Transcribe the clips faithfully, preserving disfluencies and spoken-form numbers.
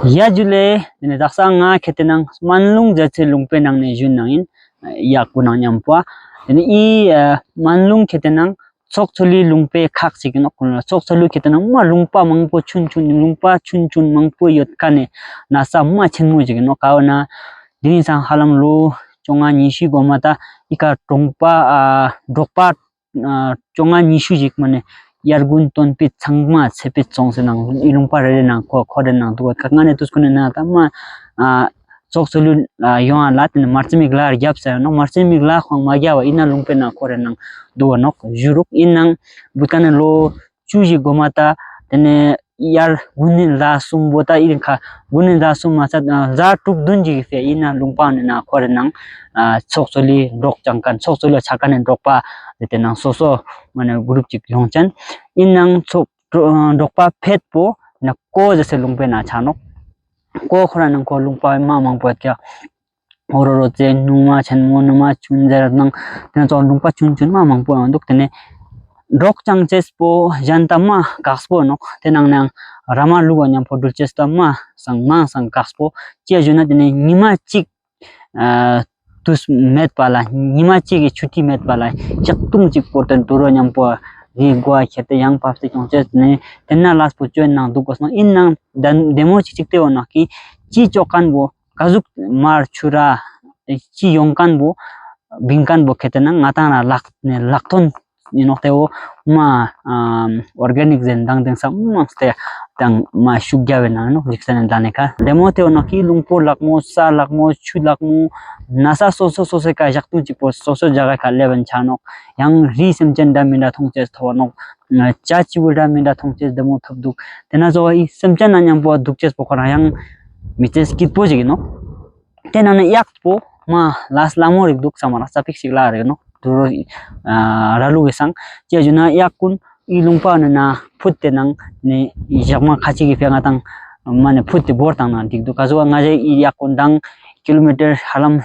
ཡ་ཇུ་ལེ། དེ་ནེ་དག་ས་ང་ཁེ་ཏེ་ནང་སྨན་ལུང་རྒྱལ་མཚན་ལུང་པའི་ནང་ནེ་ཞུ་ནང་ཨིན། ཡག་པོ་ནང་ཉམ་པོ། དེ་ནེ་ཨི་ཨ་སྨན་ལུང་ཁེ་ཏེ་ནང་ཚོགས་ཚོ་ལུའི་ལུང་པའི་ཁག་ཅིག་ཨིན་ནོག། ཚོགས་ཚོ་ལུ་ཁེ་ཏེ་ནང་མ་ལུང་པ་མང་པོ་ཆུན་ཆུན་ལུང་པ་ཆུན་ཆུན་མང་པོ་ཡོད་ཁན་ནི་ན་ས་མ་ཆེན་མོ་ཅིག་ཨིན་ནོག། ཀ་བོ་ན་དེ་རིང་སང་ཧ་ལམ་ལོ་བཅོ་ལྔ་ཉི་ཤུའི་གོ་མ་ད་ཨི་ཀ་གྲོང་པ་ཨ་འབྲོག་པ་ཨ་བཅོ་ལྔ་ཉི་ཤུ་ཞིག་མ་ནེ་དབྱར་དགུན་སྟོན་པའི་ཚང་མ་ཚེ་འཕེལ་སོང་སེ་ནང་ཨི་ལུང་པ་རེ་རེ་ནང་ཁོ་ཁོ་རེ་ནང་འདུག་ག། ང་ནེ་དུས་ཁོ་ནེ་ན་ད་མ་ཨ་ཚོགས་ཚོ་ལུ་ཨ་ཡོང་ང་ལ་དེ་ནེ་མར་རྩེ་མིག་ལ་རྒྱབ་ས་ཡོད་ནོག། མར་རྩེ་མིག་ལ་ཁོང་མ་རྒྱབ་པ་ཨི་ན་ལུང་པའི་ནང་ཁོ་རེ་ནང་འདུག་ག་ནོག་ཞུ་རུག། ཨིན་ནང་བུ་ཀ་ནེ་ལོ་བཅུ་ཞིག་གོ་མ་ད་དེ་ནེ་དབྱར་དགུན་ནི་ཟླ་གསུམ་པོ་ད་ཨི་རིང་ཁ་དགུན་ནི་ཟླ་གསུམ་མ་ཚད་ཟླ་དྲུག་བདུན་ཅིག་གི་ཕིའ་ཨི་ན་ལུང་པ་ནི་ན་ཁོ་རེ་ནང་ཨ་ཚོགས་ཚོ་ལི་འབྲོག་ཅང་ཁན་ཚོགས་ཚོ་ལི་ཆ་ཁན་ནི་འབྲོག་པ་དེ་ཏེ་ནང་སོ་སོ་མ་ནེ་གུ་རུབ་ཅིག་ཡོང་ཅན། ཨིན་ནང་ཚོགས་འབྲོག་པ་ཕེད་པོ་ན་ཀོ་ཟེར་སེ་ལུང་པའི་ནང་ཆ་ནོག། ཀོ་ཁོ་རང་ནང་ཁོ་ལུང་པ་མ་མང་པོ་ཡོད་ཀྱག། འོ་རོ་རོ་ཙེ་ནུ་མ་ཆེན་མོ་ནུ་མ་ཆུན་ཟེར་ནང་དེ་ནེ་ཚོགས་ལུང་པ་ཆུན་ཆུན་མ་མང་པོ་ཡོང་འདུག། དེ་ནེ་འབྲོག་ཅང་ཅེས་པོ་གཞན་ད་མ་དཀགས་པོ་ནོག། དེ་ནང་ནང་ར་མ་ལུག་ག་ཉམ་པོ་འགྲུལ་ཅེས་ད་མ་སང་མང་སང་དཀགས་པོ་ཅི་ཞུ་ན་དེ་ནེ་ཉི་མ་གཅིག་ཨ་དུས་མེད་པ་ལ་ཉི་མ་གཅིག་གི་ཆུ་ཊི་མེད་པ་ལ་ཞག་དུང་གཅིག་པོ་དེ་དུ་རོ་ཉམ་པོ་རི་མགོ་ཁྱེར་ཏེ་ཡང་བབས་ཏེ་ཁྱོང་ཅེས་ནེ་དེ་ན་ལས་པོ་ཅོ་ནང་འདུག་གོ་སོང་། ཨིན་ནང་བདེ་མོ་ཅིག་ཅིག་ཏེ་འོ་ནོག་གི་ཅི་ཅོ་ཁན་བོ་ག་ཟུག་མར་ཆུ་ར་ཅི་ཡོང་ཁན་བོ་བིང་ཁན་བོ་ཁེ་ཏེ་ན་ང་ཏང་ར་ལག་ནེ་ལག་ཐོན་ཨིན་ནོག། ཏེ་བོ་མ་ཨ་ཨོར་གེ་ནིག་ཟེར་དང་དེང་སང་མ་སྟེ་དང་མ་ཤུགས་རྒྱབ་བེ་ནང་ནོག་རིག་ས་ནེ་ད་ནེ་ཁ་བདེ་མོ་ཏེ་འོ་ནོག་གི་ལུང་པོ་ལག་མོ་ས་ལག་མོ་ཆུ་ལག་མོ་ན་ས་སོ་སོ་སོ་སོའི་ཀ་ཞག་དུང་གཅིག་པོ་སོ་སོ་ཇ་ག་ཁ་ལེབ་བན་ཆ་ནོག། ཡང་རི་སེམས་ཅན་འདྲ་མི་འདྲ་ཐོང་ཅེས་ཐོབ་ནོག། ཅ་ཅི་བུ་འདྲ་མི་འདྲ་ཐོང་ཅེས་བདེ་མོ་ཐོབ་འདུག། ཏེ་ན་ཚོ་ཨི་སེམས་ཅན་ན་ཉམ་པོ་འདུག་ཅེས་པོ་ཁོ་རང་ཡང་མི་ཚེ་སྐྱིད་པོ་ཞིག་ཨིན་ནོག། ཏེ་ན་ནི་གཡག་པོ་མ་ལས་ལ་མོ་རིག་འདུག་ས་མ་རག་ས་པིག་ཞིག་ལ་རིག་ནོག། དུ་རོ་ཨ་ར་ལུག་གི་སང་ཅི་ཞུ་ན་གཡག་ཀུན་ཨི་ལུང་པ་ནི་ན་ཕུད་དེ་ནང་ནི་ཞག་མ་ཁ་ཅིག་གི་ཕེ་ང་ཏང་མ་ནི་ཕུད་དེ་བོར་བཏང་ན་འགྲིག་འདུག། ག་ཟུག་ང་ཞའི་ཨི་གཡག་ཀུན་དང་ཀི་ལོ་མི་ཊར་ཧ་ལམ་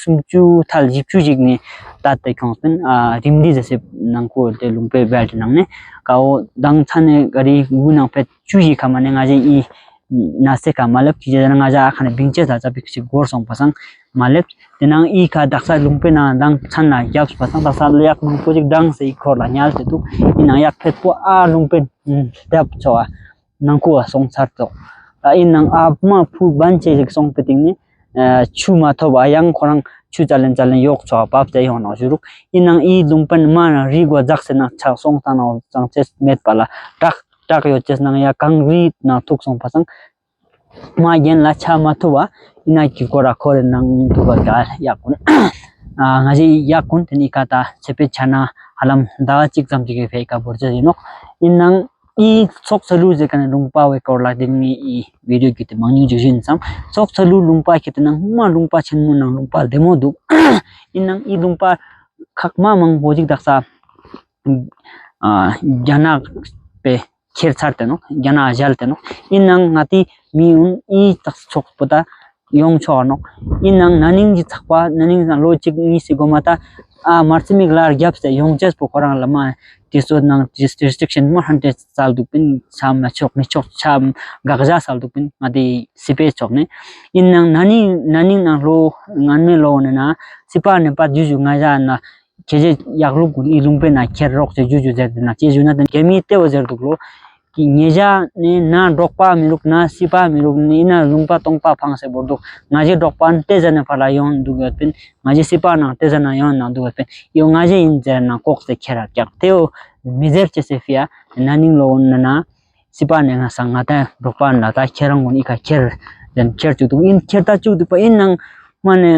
སུམ་ཅུ་ཐལ་བཞི་བཅུ་ཞིག་ནི་ཏད་དེ་ཁྱོངས་པིན། ཨ་རིམ་འདི་ཟེར་སེ་ནང་ཁོ་དེ་ལུང་པའི་བལ་དེ་ནང་ནི་ཀའོ་དང་ཚ་ནེ་ག་རི་གུ་ནང་ཕེ་བཅུ་ཞིག་ཁ་མ་ནི་ང་ཞའི་ཨི་ན་སེ་ཁ་མ་ལེབ་ཅི་ཅེ་ན་ང་ཞ་ཨ་ཁ་ནེ་བིང་ཅེས་ལ་ཙ་པིག་ཞིག་འགོར་སོང་པ་སང་མ་ལེབ། དེ་ནང་ཨི་ཁ་དག་ས་ལུང་པའི་ནང་དང་ཚན་ལ་རྒྱབ་པ་སང་དག་ས་གཡག་མང་པོ་ཞིག་འགྲངས་སེ་ཨི་འཁོར་ལ་ཉལ་ཏེ་འདུག། ཨི་ནང་གཡག་ཕེད་པོ་ཨ་ལུང་པའི་རྒྱབ་ཚོ་ཨ་ནང་ཁུ་བ་སོང་ཚར་ཏོག། ཨ་ཨི་ནང་ཨ་མ་ཕུ་བན་ཆེ་ཞིག་སོང་པའི་སྟིང་ནི་ཨ་ཆུ་མ་ཐོབ་ཨ་ཡང་ཁོ་རང་ཆུ་ཙ་ལེན་ཙ་ལེན་ཡོག་ཚོ་ཨ་བབས་ཏེ་ཡོང་ནོག་ཞུ་རུག། ཨི་ནང་ཨི་ལུང་པའི་མ་ནང་རི་མགོ་འཛག་སེ་ནང་ཆ་སོང་ཙ་ནང་ཙང་ཅེས་མེད་པ་ལ་བྲག་བྲག་ཡོད་ཅེས་ནང་ཡ་གངས་རི་ནང་ཐུག་སོང་པ་སང་མ་རྒན་ལ་ཆ་མ་ཐུབ་བ་ཨི་ན་གི་སྐོར་ར་འཁོར་རེ་ནང་འདུག་ག་ག་གཡག་ཀུན། ཨ་ང་ཞའི་གཡག་ཀུན་དེ་ནི་ཀ་ད་ཚེ་པེ་ཆ་ན་ཧ་ལམ་ཟླ་བ་གཅིག་ཙམ་ཅིག་གི་ཕེ་ཀ་བོར་ཅེས་ཨིན་ནོག། ཨི་ནང་ཨི་ཚོགས་ཚ་ལུ་ཟེར་ཁན་ནི་ལུང་པ་བོའི་སྐོར་ལ་དེ་ནི་ཨི་བི་ཌིའོ་གི་དེ་མང་ཉུང་ཅིག་ཞུ་ཡིན་སམ། ཚོགས་ཚ་ལུ་ལུང་པ་ཁེ་ཏེ་ནང་མ་ལུང་པ་ཆེན་མོ་ནང་ལུང་པ་བདེ་མོ་འདུག། ཨི་ནང་ཨི་ལུང་པ་ཁག་མ་མང་པོ་ཅིག་དག་ས་ཨ་རྒྱ་ནག་པེ་ཁྱེར་ཚར་ཏེ་ནོག། རྒྱ་ནག་ཞལ་ཏེ་ནོག། ཨི་ནང་ང་ཏི་མི་ཡུན་ཨི་དག་ས་ཚོགས་པོ་ད་ཡོང་ཆོག་ནོག། ཨི་ནང་ན་ནིང་གི་ཚག་པ་ན་ནིང་ལོ་གཅིག་གཉིས་སི་གོ་མ་ད་ཨ་མར་ཚི་མིག་ལ་རྒྱབ་སྟེ་ཡོང་ཅེས་པོ་ཁོ་རང་ལ་མ་ཏེ་སོ་ནང་ཏེ་རེ་སི་ཊིག་ཤན་མ་ཧན་ཏེ་སལ་འདུག་པིན། ཆ་མ་ཆོག་མི་ཆོག་ཆ་དགག་བྱ་སལ་འདུག་པིན། ང་ཏི་སི་པེ་ཆོག་ནེ་ཨི་ནང་ན་ནིང་ན་ནིང་ནང་ལོ་ངན་མེ་ལོ་ནེ་ན་སི་པ་ནེ་པ་ཇུ་ཇུ་ང་ཞ་ན་ཁྱེད་ཀྱི་གཡག་ལུག་ཀུན་ཨི་ལུང་པའི་ནང་ཁྱེར་རོགས་ཅེས་ཇུ་ཇུ་ཟེར་ཏེ་ན་ཅི་ཞུ་ན་ཏེ་རྒྱ་མིའི་ཏེ་བོ་ཟེར་འདུག་ལོ། ཀི་ཉེ་ཞ་ནི་ན་འབྲོག་པ་མི་རུག་ན་སི་པ་མི་རུག་ནི་ཨི་ན་ལུང་པ་སྟོང་པ་ཕངས་སེ་བོར་འདུག། ང་ཞའི་འབྲོག་པ་ནི་ཏེ་ཟ་ནེ་ཕར་ལ་ཡོང་འདུག་ཡོད་པིན། ང་ཞའི་སི་པ་ནང་ཏེ་ཟ་ནེ་ཡོང་ནང་འདུག་ཡོད་པིན། ཡོ་ང་ཞའི་ཨིན་ཟེར་ན་ལྐོག་སྟེ་ཁྱེར་ར་ཀྱག་ཏེ་བོ་མི་ཟེར་ཅེས་སི་ཕི་ཡ་ན་ནིང་ལོ་ན་ན་སི་པ་ནེ་ང་སང་ང་ཏ་འབྲོག་པ་ན་ད་ཁྱེད་རང་ཀུན་ཨི་ཀ་ཁྱེར་ཟེར་ཁྱེར་བཅུག་འདུག། ཨིན་ཁྱེར་ད་བཅུག་འདུག་པ་ཨིན་ནང་མ་ནེ་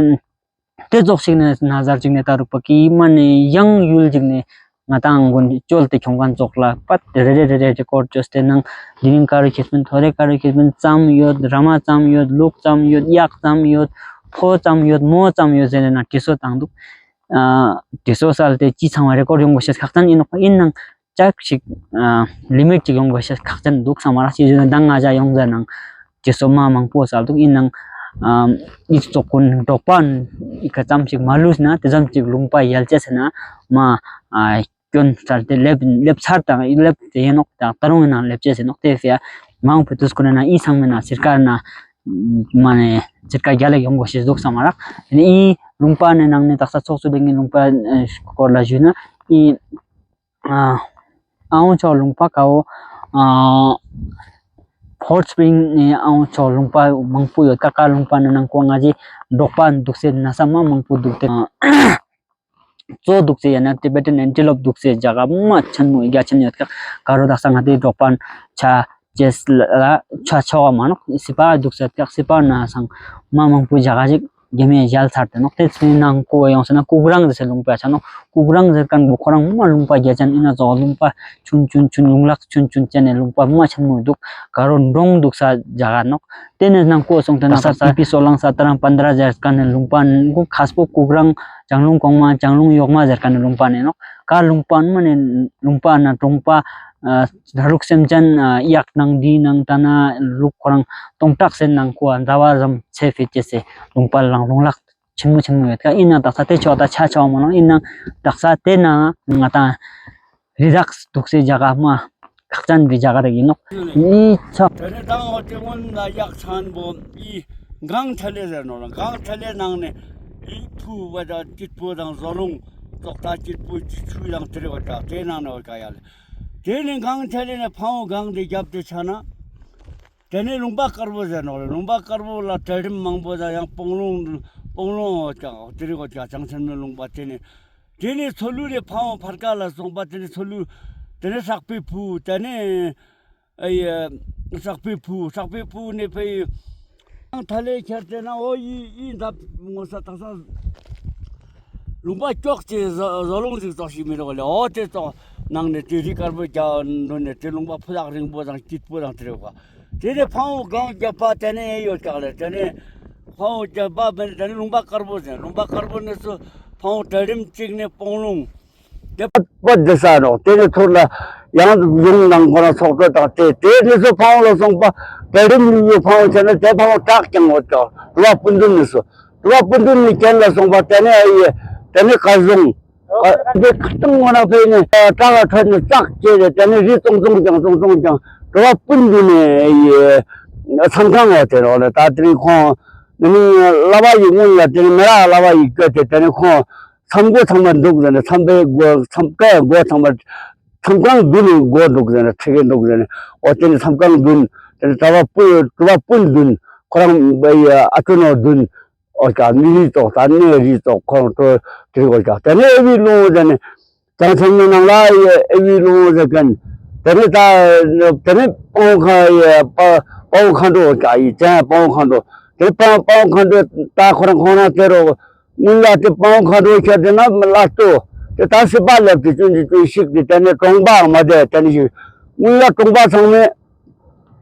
ཏེ་ཙོགས་ཤིག་ནེ་ན་ཟར་ཅིག་ནེ་ད་རུག་པ་ཀི་མ་ནེ་ཡང་ཡུལ་ཅིག་ནེ་ང་ཏང་ཀུན་བཅོལ་ཏེ་ཁྱོང་ཁན་ཙོགས་ལ་པད་རེ་རེ་རེ་རེ་རེ་ཀོར་ཅོས་ཏེ་ནང་དེ་རིང་ཀ་རུ་ཁྱེར་པིན་ཐོ་རེ་ཀ་རུ་ཁྱེར་པིན་ཙམ་ཡོད། ར་མ་ཙམ་ཡོད། ལུག་ཙམ་ཡོད། གཡག་ཙམ་ཡོད། ཕོ་ཙམ་ཡོད། མོ་ཙམ་ཡོད་ཟེར་ནེ་ན་དྲི་སོ་བཏང་འདུག། ཨ་དྲི་སོ་སལ་ཏེ་ཅི་ཚང་བ་རེ་ཀོར་ཡོང་དགོས་ཤེས་ཁག་ཅན་ཨིན་ནོག་པ། ཨིན་ནང་ཅག་ཞིག་ཨ་ལི་མིཊ་ཅིག་ཡོང་དགོས་ཤེས་ཁག་ཅན་འདུག་སམ་མ་རག་ཅི་ཞུ་ན་མདང་ང་ཞ་ཡོང་ཟ་ནང་དྲི་སོ་མ་མང་པོ་སལ་འདུག། ཨིན་ནང་ཨ་ཨི་ཙོགས་ཀུན་འབྲོག་པ་ཨི་ཀ་ཙམ་ཞིག་མ་ལུས་ན་ཏེ་ཙམ་ཞིག་ལུང་པ་ཡལ་ཅེས་ཟེར་ན་མ་ཨ་སྐྱོན་སལ་ཏེ་ལེབ་ལེབ་ཚར་དང་ལེབ་ཏེ་ཨིན་ནོག། ད་ད་རུང་ཨིན་ནང་ལེབ་ཅེས་ཨིན་ནོག། ཏེ་ཕི་ཡ་ མང་པོ་དུས་ཀུན་ན་ཨི་ཚང་མ་ན་སེར་ཀ་ན་མ་ནེ་སེར་ཀ་རྒྱལ་ལ་ཡོང་གོ་ཤེས་འདུག་སམ་མ་རག། ཨི་ལུང་པ་ནི་ནང་ནེ་དག་ས་ཚོགས་གཙོ་ལས་ངན་ལུང་པ་སྐོར་ལ་ཞུས་ན་ཨི་ཨ་ཨ་འོང་ཆོག་ལུང་པ་ཀ་བོ་ཨ་ཧོཊ་སྤྲིང་ནི་ཨ་འོང་ཆོག་ལུང་པ་མང་པོ་ཡོད་ཀ། ཀ་ལུང་པ་ནི་ནང་ཀོ་ང་ཅི་འབྲོག་པ་འདུག་སའི་ན་ས་མ་མང་པོ་འདུག་སྟེ། ཙོ་འདུག་སའི་ཡང་ན་ཊི་བེ་ཊན་ཨེན་ཊི་ལོབ་འདུག་སའི་ཇ་ག་མ་ཆེན་མོ་རྒྱ་ཆེན་ཡོད་ཀ། ཀ་རོ་དག་ས་ང་ཏི་འབྲོག་པ་ཆ་ཅེས་ལ་ཆ་ཆོག་མ་ནོག། སི་པ་འདུག་སའི་ཀ་སི་པ་ན་སང་མ་མང་པོ་ཇ་ག་ཞིག་རྒྱ་མི་ཡལ་ཚར་ཏེ་ནོག། ཏེ་ཚེ་ནང་ཀོ་ཡོང་སེ་ན་ཀུག་རང་ཟེར་སའི་ལུང་པ་ཆ་ནོག། ཀུག་རང་ཟེར་ཁན་བོ་ཁོ་རང་མ་ལུང་པ་རྒྱ་ཆེན་ཨིན་ན་ཙོགས་ལུང་པ་ཆུན་ཆུན་ཆུན་ལུང་ལག་ཆུན་ཆུན་ཅན་ནི་ལུང་པ་མ་ཆེན་མོ་འདུག། ཀ་རོ་འབྲོང་འདུག་ས་ཇ་ག་ནོག། ཏེ་ནེ་ནང་ཀོ་སོང་ཏེ་ན་ས་པི་པི་སོ་ལང་ས་ཏ་རང་པན་དྲ་ཟེར་ཁན་ནི་ལུང་པ་ནི་ཁ་སྤོ་ཀུག་རང་ལྗང་ལུང་གོང་མ་ལྗང་ལུང་གཡོག་མ་ཟེར་ཁན་ནི་ལུང་པ་ནི་ནོག། ཀ་ལུང་པ་མ་ནི་ལུང་པ་ན་གྲོང་པ་ཨ་ར་ལུག་སེམས་ཅན་ཨ་གཡག་ནང་འདི་ནང་ཏ་ན་ལུག་ཁོ་རང་སྟོང་ཕྲག་སེ་ནང་ཀོ་ཨ་ཟླ་བ་ཙམ་ཚེ་ཕི་ཅེས་སེ་ལུང་པ་ལང་ལུང་ལག་ཆེན་མོ་ཆེན་མོ་ཡོད་ཀ། ཨིན་ན་དག་ས་ཏེ་ཆོག་ད་ཆ་ཆོག་མ་ནོག། ཨིན་ན་དག་ས་ཏེ་ན་ང་ཏང་རི་དྭགས་འདུག་སའི་ཇ་ག་མ་ཁག་ཅན་གྱི་ཇ་ག་རེ་ཨིན་ནོག། ཨི་ཆ། ཏེ་ནེ་ཏང་འོ་ཏེ་སྔོན་ལ་གཡག་ཚན་པོ་ཨི་གངས་ཁྲ་ལེ་ཟེར་ནོག་ལ། གངས་ཁྲ་ལེ་ནང་ནེ་ཨི་ཕུ་བ་དང་སྐྱིད་པོ་དང་བཟོ་ལུང་ཙོགས་ད་སྐྱིད་པོ་ཅི་ཆུ་དང་ཏེ་རེ་བ་ད་ཏེ་ནང་ནེ་བ་ཀ་ཡ་ལེ། ཏེ་ནེ་གངས་ཁྲ་ལེ་ནེ་ཕ་བོང་གངས་ཏེ་རྒྱབ་ཏེ་ཆ་ན། ཏེ་ནེ་ལུང་པ་དཀར་པོ་ཟེར་ནོག་ལེ། ལུང་པ་དཀར་པོ་ལ་གྲལ་རིམ་མང་པོ་དང་ཡང་སྤང་ལུང་སྤང་ལུང་འོ་ཀྱང་ཏེ་རེ་འོ་ཀྱང་ཅང་ཆེན་མོའི་ལུང་པ་ཏེ་ནེ། ཏེ་ནེ་མཚོ་ལུ་ནེ་ཕ་བོང་ཕར་ཀ་ལ་སོང་པ་ཏེ་ནེ་མཚོ་ལུ་ཏེ་ནེ་སྲག་པའི་ཕུ་ཏེ་ནེ་ཨེ་སྲག་པའི་ཕུ་སྲག་པའི་ཕུ་ནེ་ཕེ་ཡི་ཐ་ལེ་ཁྱེར་ཏེ་ན་འོ་ཡི་ཡི་འདབ་ངོ་ས་ཏག་ས་ལུང་པ་ཀྱོག་ཅེས་བཟོ་ལུང་ཞིག་ཙོགས་ཤིག་མི་རོག་ལེ། འོ་ཏེ་ཙོགས་ནང་ནེ་ཏེ་རི་དཀར་པོ་རྒྱ་འགྲོ་ནེ་ཏེ་ལུང་པ་ཕུ་ཐག་རིང་པོ་དང་སྐྱིད་པོ་དང་ཏེ་རེ་བ། ཏེ་ནེ་ཕ་བོང་གངས་རྒྱབ་པ་ཏེ་ནེ་ཡོད་ཀྱག་ལེ། ཏེ་ནེ་ཕ་བོང་རྒྱབ་པ་མེད་ཏེ་ནེ་ལུང་པ་དཀར་པོ་ཟེར། ལུང་པ་དཀར་པོ་ནེ་སུ་ཕ་བོང་གྲལ་རིམ་གཅིག་ནེ་སྤང་ལུང་ཏེ་པ་ཏེ་ས་ནོག། ཏེ་ནེ་ཐུར་ལ་ཡང་གཞུང་ནང་ཁོ་རང་ཚོགས་གཙོ་དང་ཏེ་ཏེ་ནེ་སུ་ཕ་བོང་ལ་སོང་པ་གྲལ་རིམ་ཡུ་ཡུ་ཕ་བོང་ཆ་ན་ཏེ་ཕ་བོང་བྲག་ཀྱང་ཡོད་ཀྱག། དུ་བ་སྤུན་བདུན་ནེ་སུ་དུ་བ་སྤུན་བདུན་ནེ་གྱེན་ལ་སོང་པ་ཏེ་ནེ་ཨ་ཡེ་ཏེ་ནེ་ཀ་ཟུང་། ཏེ་ཁ་ཏང་ངོ་ན་ཕེ་ནེ་བྲག་ལ་ཁྲོད་ནེ་ཙག་ཅེས་ཏེ་ཏེ་ནེ་རི་ཙོང་ཙོང་ཀྱང་ཙོང་ཙོང་ཀྱང་དུ་བ་སྤུན་བདུན་ནེ་ཡེ་མཚམས་ཁང་བ་ཏེ་རོག་ལེ། ད་ཏེ་རིང་ཁོང་ནི་མི་ལ་བ་ཡི་སྔོན་ལ་ཏེ་ནེ་མེ་རག་ལ་བ་ཡི་སྐད་དེ་ཏེ་ནེ་ཁོང་མཚམས་སྒོ་ཚང་མ་འདུག་ཟེར་ནེ་མཚམས་པའི་སྒོ་མཚམས་ཀའི་སྒོ་ཚང་མ་མཚམས་ཁང་བདུན་སྒོ་འདུག་ཟེར་ནེ་ཁྲི་ཀའི་འདུག་ཟེར་ནེ་འོ་ཏེ་ནེ་མཚམས་ཁང་བདུན་ཏེ་ནེ་དུ་བ་སྤུན་དུ་བ་སྤུན་བདུན་ཁོ་རང་ཨ་ཅོ་ནོ་བདུན། འོ་ཀྱག་མི་རིགས་ཙོགས་ད་གནས་རིགས་ཙོགས་ཁོང་ཁྲོ་དེ་འོ་ཀྱག་ཏེ་ནེ་ཨེ་བི་ལུང་ཟེར་ནེ་ཅང་ཆེན་མོ་ནང་ལ་ཨེ་བི་ལུང་ཟེར་ཁན་ཏེ་ནེ་ད་ཏེ་ནེ་སྤང་ཁ་ཡེ་སྤ་སྤང་མཁའ་འགྲོ་འོ་ཀྱག་ཡེ་ཅན་སྤང་མཁའ་འགྲོ་ཏེ་སྤང་སྤང་མཁའ་འགྲོ་ད་ཁོ་རང་ཁོང་རང་ཏེ་རུ་སྔོན་ལ་ཏེ་སྤང་མཁའ་འགྲོ་ཁྱེར་ཏེ་ན་ལ་ལྟོ་ཏེ་ད་སྲིད་པ་ལེབ་ཏེ་ཅུན་ཅུན་ཅུན་ཞིག་ཏེ་ཏེ་ནེ་གྲོང་པ་མ་དེ་ཏེ་ནེ་ཞིག་སྔོན་ལ་གྲོང་པ་ཚང་མས་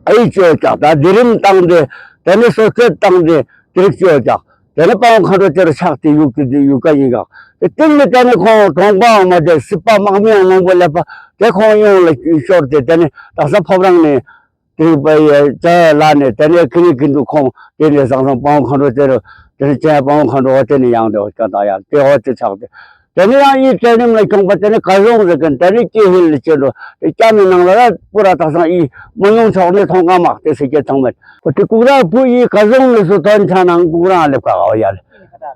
ཨེ་ཅོ་ཀྱག་ད་དེ་རིམ་བཏང་སྟེ་ཏེ་ནེ་སོ་སྐྱེ་བཏང་སྟེ་དེ་རིགས་ཅོ་ཀྱག་ཏེ་ནེ་སྤང་མཁའ་འགྲོ་ཏེ་རུ་ཆགས་ཏེ་ཡུག་ཏེ་ཡུག་ཀ་ཡིན་ཀྱག་ཏེ་སྟིང་ནེ་ཏེ་ནེ་ཁོང་གྲོང་པའང་མ་དེ་སྲིད་པ་དམག་མིའང་མང་པོ་ལེབ་པ་ཏེ་ཁོང་ཡོངས་ལ་ཤོར་ཏེ་ཏེ་ནེ་དག་ས་ཕོབ་རང་ནེ་ཏེ་བ་ཡེ་ཅ་ལ་ནེ་ཏེ་ནེ་ཁི་རི་ཁི་འདུག་ཁོང་ཏེ་ནེ་སང་སང་སྤང་མཁའ་འགྲོ་ཏེ་རུ་ཏེ་ནེ་ཅན་སྤང་མཁའ་འགྲོ་ཏེ་ནེ་ཡང་ཏེ་འོ་ཀྱག་ད་ཡང་ཏེ་འོ་ཏེ་ཆགས་ཏེ། ཏེ་ནེ་ཡང་ཨི་ཏེ་ནེ་མ་ཁྱོང་པ་ཏེ་ནེ་ཀ་ཟུང་ཟེར་ཁན་ཏེ་ནེ་ཀེ་ཧིལ་ལེ་ཅེ་འགྲོ་ཏེ་ཀྱ་མེ་ནང་ལ་ར་པུ་ར་ཐག་སང་ཨི་མ་ཡོང་ཆོག་ནེ་ཐོང་ཀ་མག་ཏེ་སེ་ཀེ་ཚང་མེད། འོ་ཏེ་ཀུག་ར་ཕུ་ཨི་ཀ་ཟུང་ལེ་སུ་ཐོན་ཆ་ནང་ཀུག་ར་ལེབ་ཀ་འོ་ཡ་ལེ།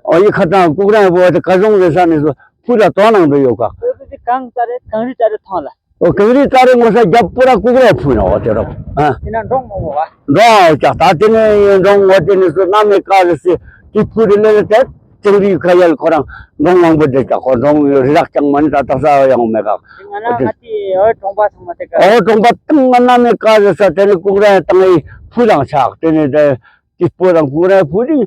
འོ་ཨི་ཁ་ཏང་ཀུག་ར་ཕུ་འོ་ཏེ་ཀ་ཟུང་ལེ་ས་ནེ་སུ་ཕུ་ལ་ཐོང་ནང་དུ་ཡོད་ཀ། འོ་ཏེ་གངས་རི་རྩ་རེ་ཐོང་ལ། འོ་གངས་རི་རྩ་རེ་ངོ་ས་རྒྱབ་པུ་ར་ཀུག་ར་ཕུ་ན་འོ་ཏེ་རོ། ཨ། ཏེ་ན་འབྲོང་མང་པོ་བ། འབྲོང་འོ་ཀྱག་ད་ཏེ་ནེ་འབྲོང་འོ་ཏེ་ནེ་སུ་ན་མེ་ཀ་ཟེར་སི་ཏེ་ཕུ་རི་ལེ་ལེ་ཏེ་ཅང་རི་ཁ་ཡལ་ཁོ་རང་འབྲོང་མང་པོ་ཏེ་ཀྱག་ཁོ་འབྲོང་རི་རག་ཀྱང་མ་ནི་ད་དག་ས་ཡང་མེད་ཀ། ཏེ་ང་ན་ང་ཏི་འོ་གྲོང་པ་ཚང་མ་ཏེ་ཀ། འོ་གྲོང་པ་ཏང་ང་ན་མེ་ཀ་ཟེར་ས་ཏེ་ནེ་ཀུག་ར་ཏང་ཨི་ཕུ་རང་ཆག་ཏེ་ནེ་ཏེ། སྐྱིད་པོ་དང་ཀུག་ར་ཕུ་རི་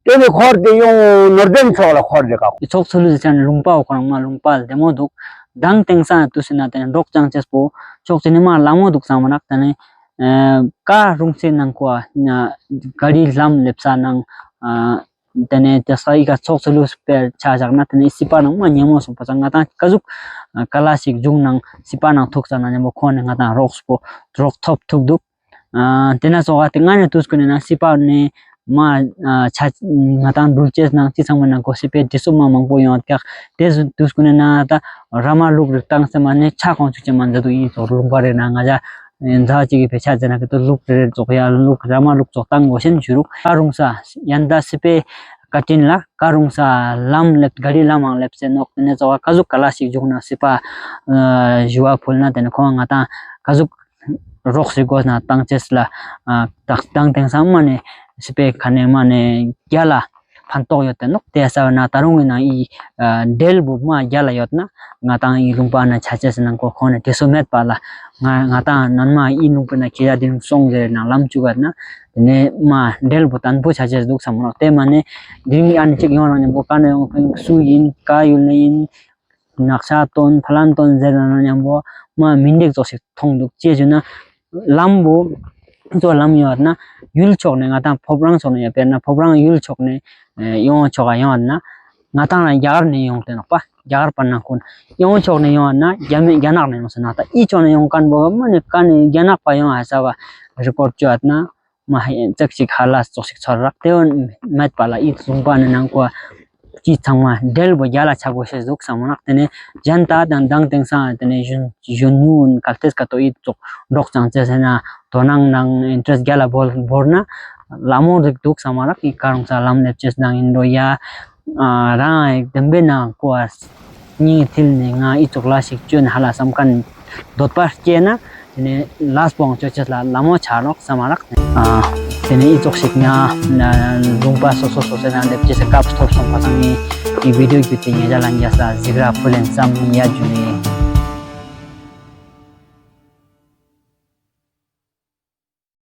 ཏེ་ནེ་འཁོར་ཏེ་ཡོང་ནོར་ལྡན་ཕྱོགས་ལ་འཁོར་ཏེ་ཀ། ཚོགས་ཚུལ་ཟེར་ན་ལུང་པ་འོ་ཁོ་རང་མ་ལུང་པ་ལྡེ་མོ་འདུག། མདང་དེང་སང་དུས་ཟེར་ན་ཏེ་ནེ་འབྲོག་ཅང་ཅེས་པོ་ཕྱོགས་ཅི་ནེ་མ་ལ་མོ་འདུག་ས་མ་ནག་ཏེ་ནེ་ཨ་ཀ་རུང་སེ་ནང་ཀོ་ཨ་ག་རི་ལམ་ལེབ་ས་ནང་ཨ་ཏེ་ནེ་ཏེ་ས་ཨི་ཀ་ཚོགས་ཚུལ་སྤེལ་ཆ་བཞག་ན་ཏེ་ནེ་སྲིད་པ་ནང་མ་ཉེ་མོ་སོང་པ་ས་ང་ཏང་ཀ་ཟུག་ཀ་ལ་ཞིག་འཇུག་ནང་སྲིད་པ་ནང་ཐུག་ས་ན་ཉེ་མོ་ཁོ་ནེ་ང་ཏང་རོགས་པོ་རོགས་ཐོབ་ཐུག་འདུག། ཨ་ཏེ་ན་ཙོགས་ཏེ་ང་ནི་དུས་ཀུན་ན་སྲིད་པ་ནེ་མ་ཨ་ཆ་ང་ཏང་འགྲུལ་ཅེས་ནང་ཅི་ཚང་མ་ན་གོ་སྲིད་པའི་དྲི་སུ་མ་མང་པོ་ཡོང་ཀྱག། ཏེ་དུས་ཀུན་ན་ད་ར་མ་ལུག་རིགས་བཏང་སེ་མ་ནེ་ཆ་ཁོང་ཆུ་ཅེ་མ་མཛད་དུ་ཡིན་ཙོགས་ལུང་པ་རེ་ན་ང་ཅ་ ཨེ་ཛ་ཅིག་གི་ཕེ་ཆ་ཟེར་ན་ཀི་ཏོ་ལུག་རེ་རེ་ཙོགས་ཡ་ལུག་ར་མ་ལུག་ཙོགས་ཏང་གོས་ཤེས་ཞུ་རུག། ཀ་རུང་ས་ཡན་ད་སི་པེ་ཀ་ཏིན་ལ་ཀ་རུང་ས་ལམ་ལེབ་ག་རི་ལམ་མང་ལེབ་སེ་ནོག། ཏེ་ནེ་ཙོགས་ཀ་ཟུག་ག་ལ་ཞིག་འཇུག་ན་སི་པ་ཨ་ཞུ་བ་ཕུལ་ན་ཏེ་ནེ་ཁོང་ང་ཏང་ཀ་ཟུག་རོགས་སི་གོས་ན་ཏང་ཅེས་ལ་ཨ་ཏག་ཏང་ཏེང་སང་མ་ནེ་སི་པེ་ཁ་ནེ་མ་ནེ་རྒྱ་ལ་ཕན་ཐོགས་ཡོད་ཏེ་ནོག། ཏེ་ས་བ་ན་ད་རུང་གི་ནང་ཨི་ཨ་འབྲེལ་བུ་མ་རྒྱ་ལ་ཡོད་ན་ང་ཏང་ཨི་ལུང་པ་ན་ཆ་ཅེས་ནང་ཁོ་ཁོ་ནེ་ཏེ་སོ་མེད་པ་ལ་ང་ང་ཏང་ནན་མ་ཨི་ལུང་པ་ན་ཁྱེད་ཡ་ཏེ་རིང་སོང་ཟེར་ན་ལམ་ཅུག་ག་ན་ཏེ་ནེ་མ་འབྲེལ་བུ་བརྟན་པོ་ཆ་ཅེས་འདུག་སམ་ནོག། ཏེ་མ་ནེ་དེ་རིང་ཨ་ནི་ཅིག་ཡོང་རང་ཉམ་པོ་ཀ་ནེ་ཡོང་ཕིང་སུ་ཡིན་ཀ་ཡུལ་ནེ་ཡིན། ནག་ཤ་ཏོན་ཕ་ལན་ཏོན་ཟེར་ན་ཉམ་པོ་མ་མི་འདེག་ཙོགས་ཤིག་མཐོང་འདུག། ཅི་ཞུ་ན་ལམ་བོ་ཙོ་ལམ་ཡོད་ན་ཡུལ་ཕྱོགས་ནེ་ང་ཏང་ཕོབ་རང་ཕྱོགས་ནེ་ཡོད་པེར་ན་ཕོབ་རང་ཡུལ་ཕྱོགས་ནེ་ཡོང་ཕྱོགས་ཡོང་ན་ང་ཏང་ལ་རྒྱ་གར་ནེ་ཡོང་ཏེ་ནོག་པ། རྒྱ་གར་པ་ན་ཁོ་ཡོང་ཕྱོགས་ནེ་ཡོང་ན་རྒྱ་མེ་རྒྱ་ནག་ནེ་ཡོང་ཟེར་ན་ད་ཨི་ཕྱོགས་ནེ་ཡོང་མཁན་བོ་མ་ནེ་ཀ་ནེ་རྒྱ་ནག་པ་ཡོང་ཧ་ས་བ་རི་ཀོར་ཅོ་ཡོད་ན། མ་ཧེ་ཙག་ཅིག་ཧ་ལ་ཙོགས་ཤིག་ཚོར་རག། ཏེ་བོ་མེད་པ་ལ་ཨི་ལུང་པ་ནེ་ནང་ཀོ་ཅི་ཚང་མ་འབྲེལ་བོ་རྒྱ་ལ་ཆ་གོས་ཤེས་འདུག་སམ་ནོག། ཏེ་ནེ་གཞན་ད་དང་དང་ཏེང་སང་ཏེ་ནེ་གཞོན་གཞོན་ནུ་གལ་ཏེ་ཀ་ཏོ་ཨི་ཙོགས་འགྲོགས་ཙང་ཅེས་ཟེར་ན་དོ་སྣང་ནང་ཨིན་ཊེ་རེསྚ་རྒྱ་ལ་བོར་བོར་ན་ལ་མོ་རིག་འདུག་སམ་ནོག། ཨི་ཀ་རུང་ས་ལམ་ལེབ་ཅེས་ནང་ཨིན་འགྲོ་ཡ། ཨ་རང་ཨེ་དམ་པའི་ནང་ཀོ་ཨ་སྙིང་ཐིལ་ནེ་ང་ཨི་ཙོགས་ལ་ཞིག་ཅོན་ཧ་ལ་སམ་མཁན་འདོད་པ་སྐྱེས་ན་ཏེ་ནེ་ལས་པོའང་ཅོ་ཅེས་ལ་ལ་མོ་ཆ་ནོག་སམ་མ་རག། ཨ་ཏེ་ནེ་ཨི་ཙོགས་ཤིག་ཉ་ལུང་པ་སོ་སོ་སོ་སོའི་ནང་ལེབ་ཅེས་སྐབས་ཐོབ་སོང་པ་སང་ནི་ཨི་བི་ཌིའོ་བརྒྱུད་དེ་ཉེ་ཞ་ལ་ཉེ་ས་གཟིགས་ར་ཕུལ་ལེན་སམ་ཡ་ཇུ་ལེ།